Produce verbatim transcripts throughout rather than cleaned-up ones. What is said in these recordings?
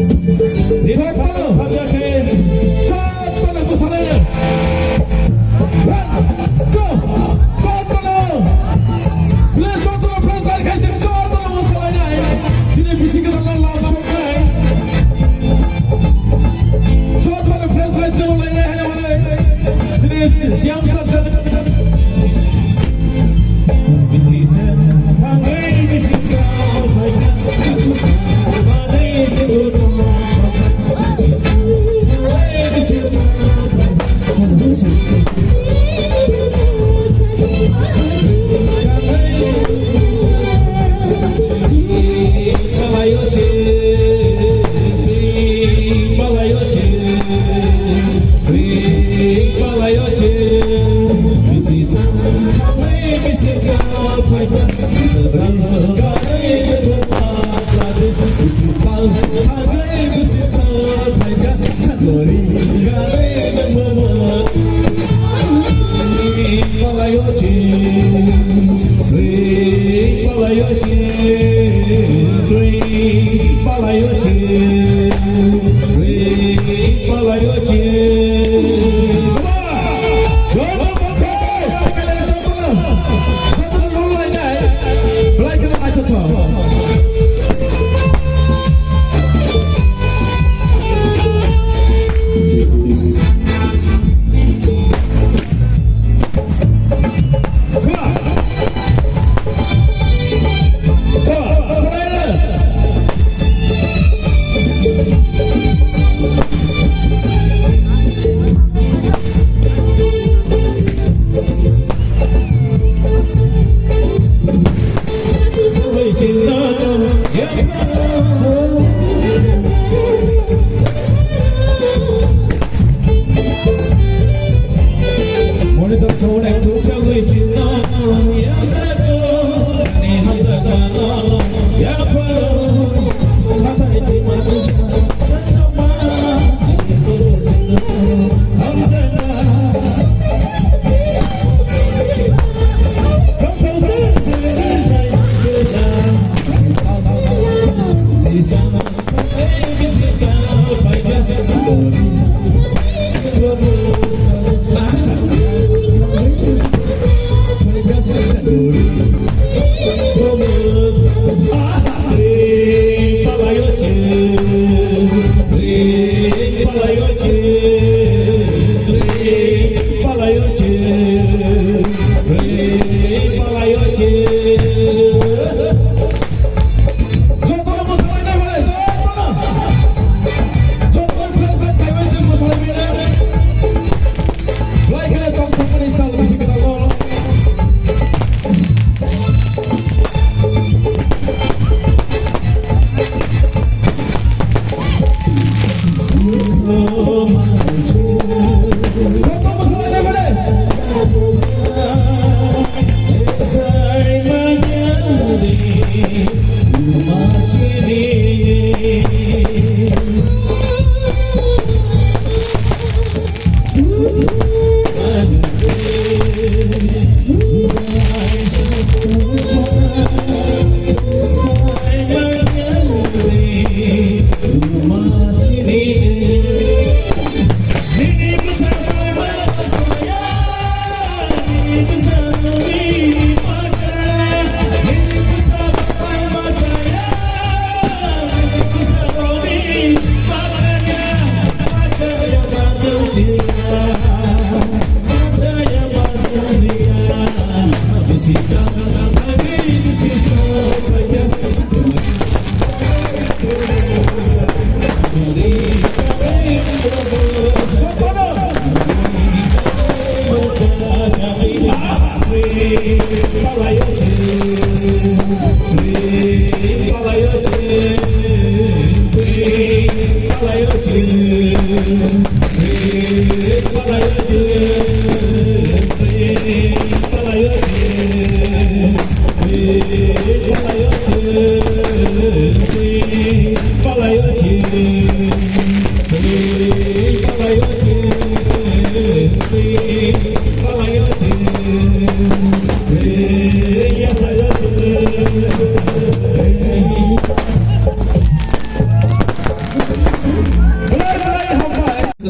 Jotono, jotono mwsalaino. One, two, jotono. Please, jotono, please, like, share, jotono mwsalainai. Chini bisi kwtal no love song nai. Jotono, please, like, channel lainai, hai, hai. Chini Siam Sir channel.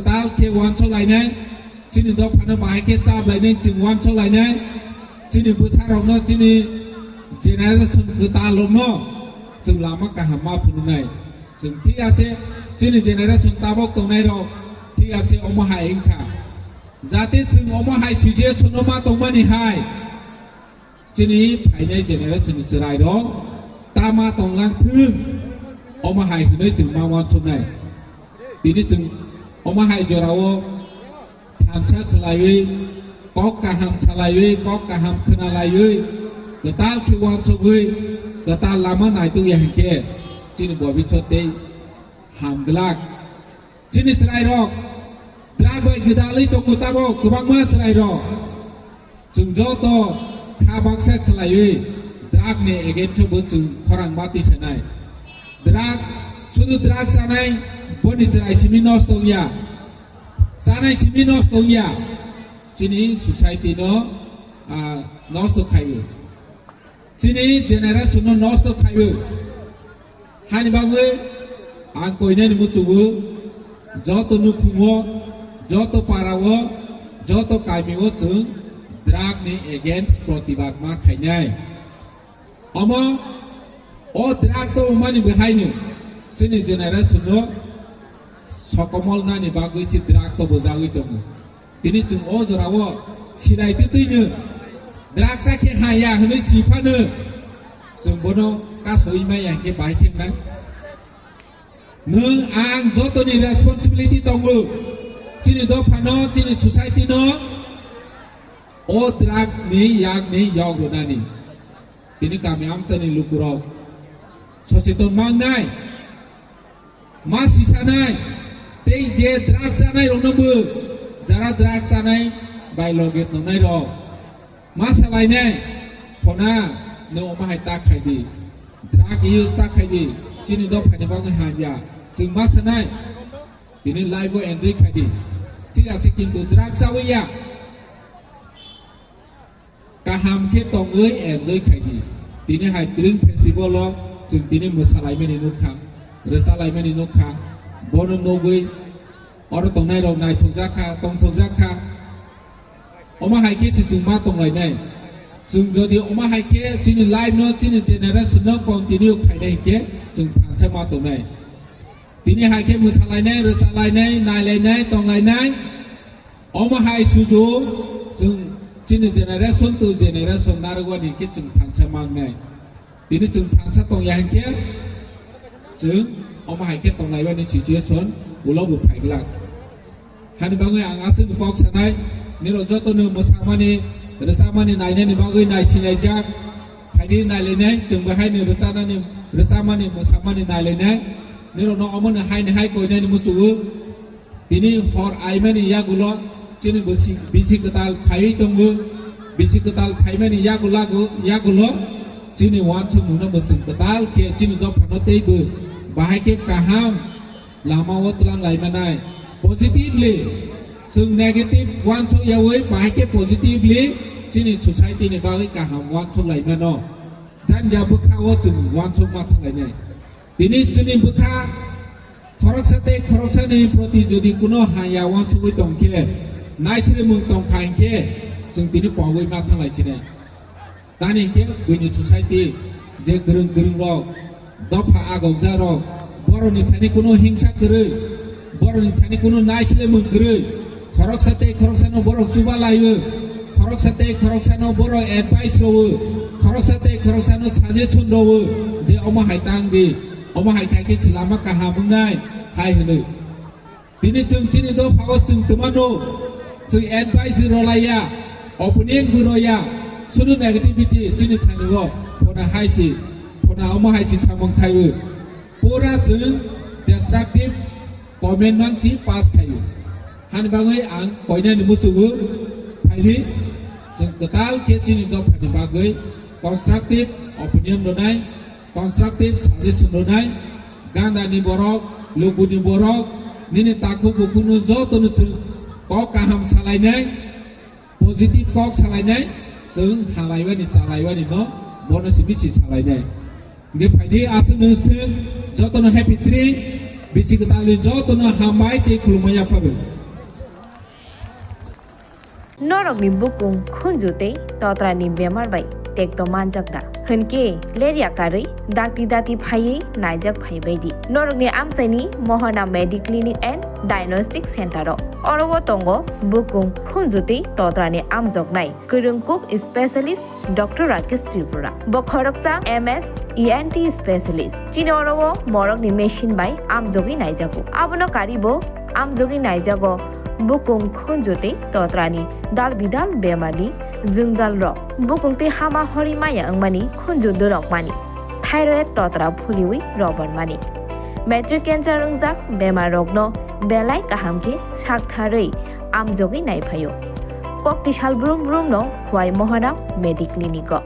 Kwtal khe uansuk lainai, chini dophano bahai khe chap lainai, chwng uansuk lainai, chini bwsarokno, chini generation kwtalrokno chwng lama kaham ma phunuknai. Chwng thik ase, chini generation tabok tongnairok thik ase, omo hai wngkha. Jate chwng omo hai situation-o ma tongmani hai, chini phainai generation-ni chwrairok tama tonglang thung, omo hai hwnwi chwng ma uansuknai. Tini chwng omo hai jorao thansa khlaiwi, kok kaham salaiwi, kok kaham khwnalaiwi, kwtal khe uansugwi, kwtal lama naituk ya hinkhe chini bobisot tei ham glak. Chini chwrairok drug bai gwdalwi tongo, tabok kwbangma chwrairok. Chwng joto kha baksa khlaiwi drug ni against o bo chwng khorang ma tisanai. Drug, sudu drug chanai boni chwrai simi nosto wngya, chanai simi nosto wngya, chini society no, ah, nosto khaio. Chini generation no nosto khaio. Hani bagwi ang koinani muchungo joto nukhungo, joto parao, joto kamio chwng drug ni against protibad ma khainai. Omo o drug to mani bahaino chini generation no sokomol nani bagwi chi drug to bujagwi tongo. Tini chwng o jorao silai twtwino drug chakhe haya hwnwi siphano chwng bono kasowi maya hinkhe bahai khe wngnai. Nwng ang jotoni responsibility tongo, chini dophano, chini society no o drug ni yak ni yok rwnani. Tini kami amchani lukurok socheton mangnai. Ma sisanai, tei je drug chanai rokno bo, jara drug chanai bai loge tongnai rok. Ma salainai, phona, no omo hai ta khai di. Drug use ta khai di. Chini dophani bagwi hamya. Chwng ma sanai, tini life o enjoy khai di. Thik ase, kintu drug chawi ya. Kaham khe tongwi enjoy khai di. Tini hai Twrwng festival o chwng tini mwsalaimani nukha, rwchalaimani nukha, bono nugwi oro tongnai rok naithokjak kha, tongthokjak kha. Omo hai khe se chwng ma tonglainai. Chwng jodi omo hai khe chini life no, chini generation no continue khainai hinkhe chwng thansa ma tongnai. Tini hai khe mwsalainai, rwchalainai, nailainai, tonglainai. Omo hai suju chwng chini generation to generation narwkmani khe chwng thansa mangnai. Tini chwng thansa tongya hinkhe chwng omo hai khe tonglaibani situation ulo bo phaiglak. Hani bagwi ang aswkni kok sanai, nirok jotono mwsamani, rwchapmani nainani bagwi naisilaijak. Phaidi nailainai, chwng bo haino rwchapnani, rwchapmani, mwsamani nailainai. Nirokno omono haini hai koinani muchungo. Tini hor aimani yagulo chini bisi, bisi kwtal phaiwi tongo. Bisi kwtal phaimani yagulago, yagulo chini uansukmungno mwchwng kwtal khe chini dophano teibo bahai khe kaham lama o twlang lai manai. Positively, chwng negative uansuk yawi bahai khe positively chini society ni bagwi kaham uansuk lai mano. Janja bwkha o chwng uansuk ma thang lainai. Tini chini bwkha khoroksa tei khoroksani proti jodi kuno haya uansugwi tong khe, naisrwimung tong kha hinkhe, chwng tini pogwi ma thang lai sinai. Tani hinkhe buini society je kwrwng kwrwng rok, dopha agokjak rok, borokni thani kuno hingsa kwrwi, borokni thani kuno naisrwimung kwrwi, khoroksa tei khoroksano borok chuba laio, khoroksa tei khoroksano borok advice rwo, khoroksa tei khoroksano suggestion rwo, je omo hai tang di, omo hai khai khe se lama kaham wngnai, hai hwnwi. Tini chwng chini dophao chwng twmano, chwng advice rw laiya, opinion bo rwya, sunu negativity chini thani o phona hai se, phona omo hai se samung khaio. Pura chwng destructive comment mang si pass khaio. Hani bagwi ang koinani muchungo phaidi, chwng kwtal khe chini dophani bagwi constructive opinion rwnai, constructive suggestion rwnai, gandani borok, lukuni borok, nini takhuk bukhukno jotono chwng kok kaham salainai, positive kok salainai, chwng halaibani chalaibani no bono se bisi salainai. Hingkhe phaidi aswk nwng swthwng jotono happy trip. Bisi kwtalni jotono hambai tei khulumung yapharwi. Norokni bukung khunju tei totrani bemar bai tekto manjak da? Hwnkhe lerya karwi dakti dati phaiwi naijak phai baidi. Norokni amchaini Mohana Mediclinic and Diagnostic Center o. Oro o tongo bukung khunju tei totrani amjoknai kwrwng kuk specialist Doctor Rakesh Tripura. Bo khoroksa M S E N T specialist. Chini oro o morokni machine bai amjogwi naijago. Abono karibo amjogwi naijago bukung khunju tei totrani dal bidal bemarni jwngjal rok. Bukung tei hama hori maya wngmani khunju dwrokmani. Thyroid totra phuliwi robormani. Matric cancer wngjak bemar rokno belai kaham khe saktharwi amjogwi naiphaio. Kok tisal brum brum no Khwai Mohana Mediclinic o.